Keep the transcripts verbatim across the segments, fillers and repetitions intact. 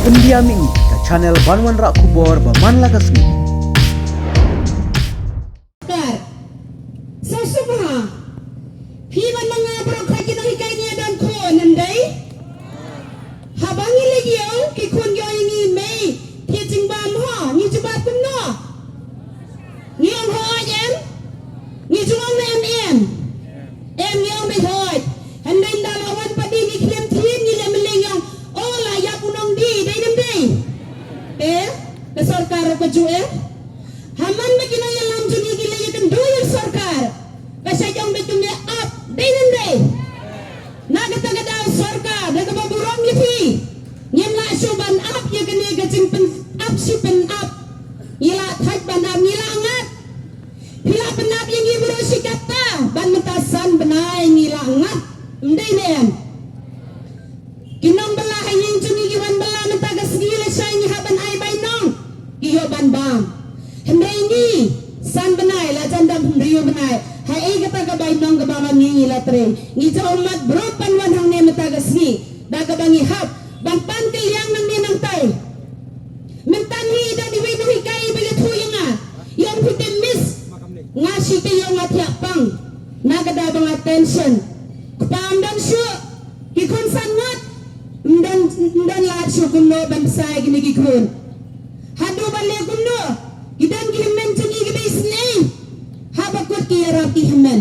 Pyndiam ïa ngi ka channel ban wanrah khubor ba man la ka sngi. Kar. Sa sngewbha. Phi ban ma nga baroh khot ki nonghikai ngi don khun, ym dei? Haba ngi leit ïew ki khun ïoh ïa ngi mei, phi jingbam ha, ngi jubab kumno? Ngi ong hooid em? Ngi ju ong em em? Em, ngi ong mei hooid. Hynrei ynda la wan pat de ngi khlem thied ngi leh mylleng ïong. O la ïap u nongdie, dei ne ym dei? Te ka sorkar ruh ka ju em. Ha man ba ki nongïalam jong ngi ki leit ïakynduh ïa ka sorkar, ka shait ong beit kumne ap, dei ne ym dei? Na kata ka daw sorkar da kaba burom ïa phi, ngim lah shuh ban ap ïa kane ka jingpyn-ap shi pyn-ap. Ngi la thait ban ap, ngi la ngat. Phi la pynap ïa ngi baroh shi katta, ban mynta san bnai ngi la ngat. Ym dei ne em? Ki nongbylla ha ïing jong ngi ki wan bylla mynta ka sngi lashai ngi hap ban ai bainong. Ki ïoh ban bam. Hynrei ngi san bnai la jan dang hynriew bnai. Ha ei kata ka bainong kaba ma ngi ngi la trei. Ngi ju ummat brot ban wan hangne mynta ka sngi. Da kaba ngi hap ban pan kylliang nangne nangtai. Mynta ngi don iwei nonghikai ba ïathuh ïa nga. Ïong phi te miss. Nga shi te ïong nga thiah pang. Na ka daw ba nga tension. Kpa ym don shuh. Ki khun san ngut. Ym don, ym don lad shuh kumno ban sa ïa kine ki khun. Haduh ba leh kumno. Ki don ki hynmen jong ngi kiba isynei. Haba kut ki ïarap ki hynmen.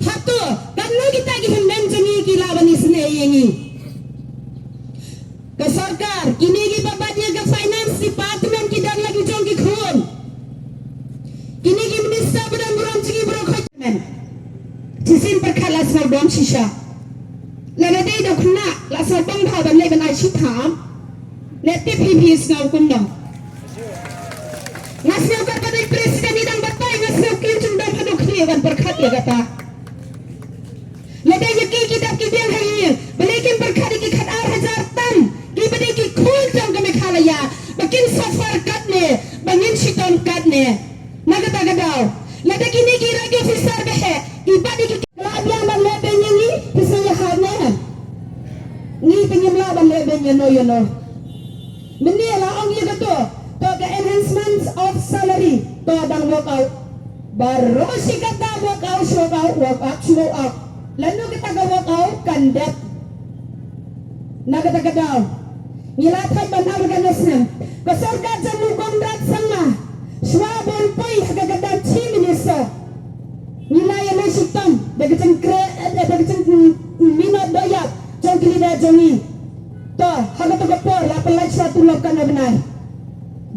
Hato katno kita ki hynmen jong ngi ki lah ban isynei ïa ngi. Ka sorkar, kine kiba bat ïa ka finance department ki don la ki jong ki khun. Kine ki minister ba don burom jong ki baroh khoit. Shisien pyrkhat la sngewdom shisha. Lada dei da u khynnah la sngewdom bha ban leit ban ai shi tham. Ne tip hi phi sngew kumno. Nga sngew kata dei president i dang batai nga sngew khlem jingdom haduh khlieh ban pyrkhat ïa kata. Lada ïa ki ki dap ki biang ha ïing, balei kim pyrkhat ïa ki khat ar hajar tam, kiba dei ki khun jong ka Meghalaya, ba kin suffer katne, ba ngin shitom katne. Na kata ka daw, lada kine ki rank officer ba heh, ki bat ïa ki la biang ban leh beiñ ïa ngi, ki sa ïahap ne. Ngi te ngim lah ban leh beiñ ïano ïano. Mynne la ong ïa kato, to ka enhancement of salary, to dang work out. Baroh shi katta work out, shi work out, work out, shi work out. Lano kata ka work out kan dep. Na kata ka daw. Ngi la thait ban ap ka nation. Ka sorkar jong u Conrad Sangma. Shuwa ban poi ha ka kyrdan chief minister. Ngi la ïa leh shitom da ka jingkre, eh, da ka jingminot dohïap jong ki leader jong ngi. To, ha kato ka por la pynlait sha tulop katno bnai.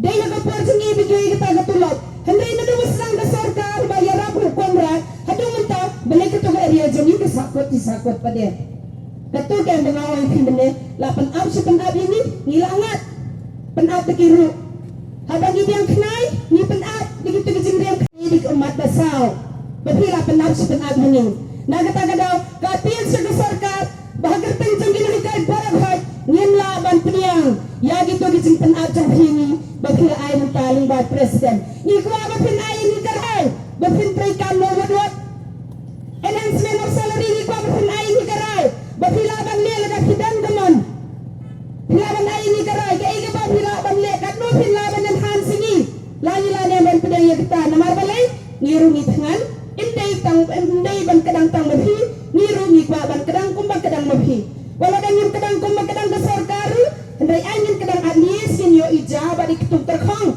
Dei ha ka por jong ngi ba ngi ïoh ïa kata ka tulop. Hynrei naduh ba sdang ka sorkar ba ïarap u Conrad haduh mynta balei kato ka area jong ngi ka sahkut, ki sahkut pat de. Kato ka em ba nga ong ïa phi mynne, la pynap shi pynap ïa ngi, ngi la ngat. Pynap da ki ruh. Haba ngi biang khnai, ngi pynap da kito ki jingriam khnai da ki ummat ba saw. Ba phi la pynap shi pynap ïa ngi. Na kata ka daw, ka appeal sha ka sorkar, ba ha kyrteng jong ki nonghikai baroh khoit, ngin lah ban pdiang ïa kito ki jingpynap jong phi ngi, ba phi la ai mynta lyngba president. Ngi kwah ba phin ai ïa ngi ka rai, ba phin trei kam noh wut wut. Enhancement of salary ngi kwah ba phin ai ïa ngi ka rai, ba phi lah ban leh lada phi don ka mon. Phi lah ban ai ïa ngi ka rai, kaei kaba phi lah ban leh, katno phin lah ban enhance ïa ngi. La ngi lah ne ban pdiang ïa kata, namar balei? Ngi ruh ngi thngan, ym dei tang, ym dei ban kdang tang ma phi, ngi ruh ngi kwah ban kdang kumba kdang ma phi. Wat lada ngim kdang kumba kdang ka sorkar ruh, hynrei ai ngin kdang at least ngin ïoh i ja bad i ktung tyrkhong.